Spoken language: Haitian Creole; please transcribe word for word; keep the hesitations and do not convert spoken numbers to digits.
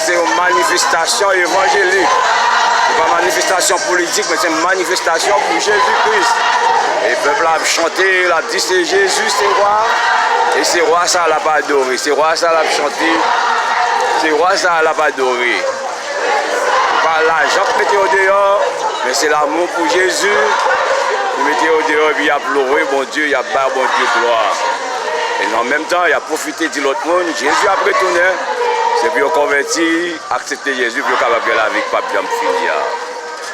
Se yon manifestasyon evanjelik. Se pa manifestasyon politik, men se manifestasyon pou Jezi Kris. E pèp la ap chante, l ap di se Jezi, se wa. E se wa sa l ap adore, se wa sa l ap chante, se wa sa l ap adore. Se pa lajan k mete yo deyò, men se lanmou pou Jezi ki mete yo deyò, epi y ap louwe Bondye, y ap ba Bondye glwa. E an menm tan, y ap pwofite di lòt moun, Jezi ap retounen, se pou yo konvèti, aksepte Jezi pou yo kapab gen lavi k p ap janm fini a.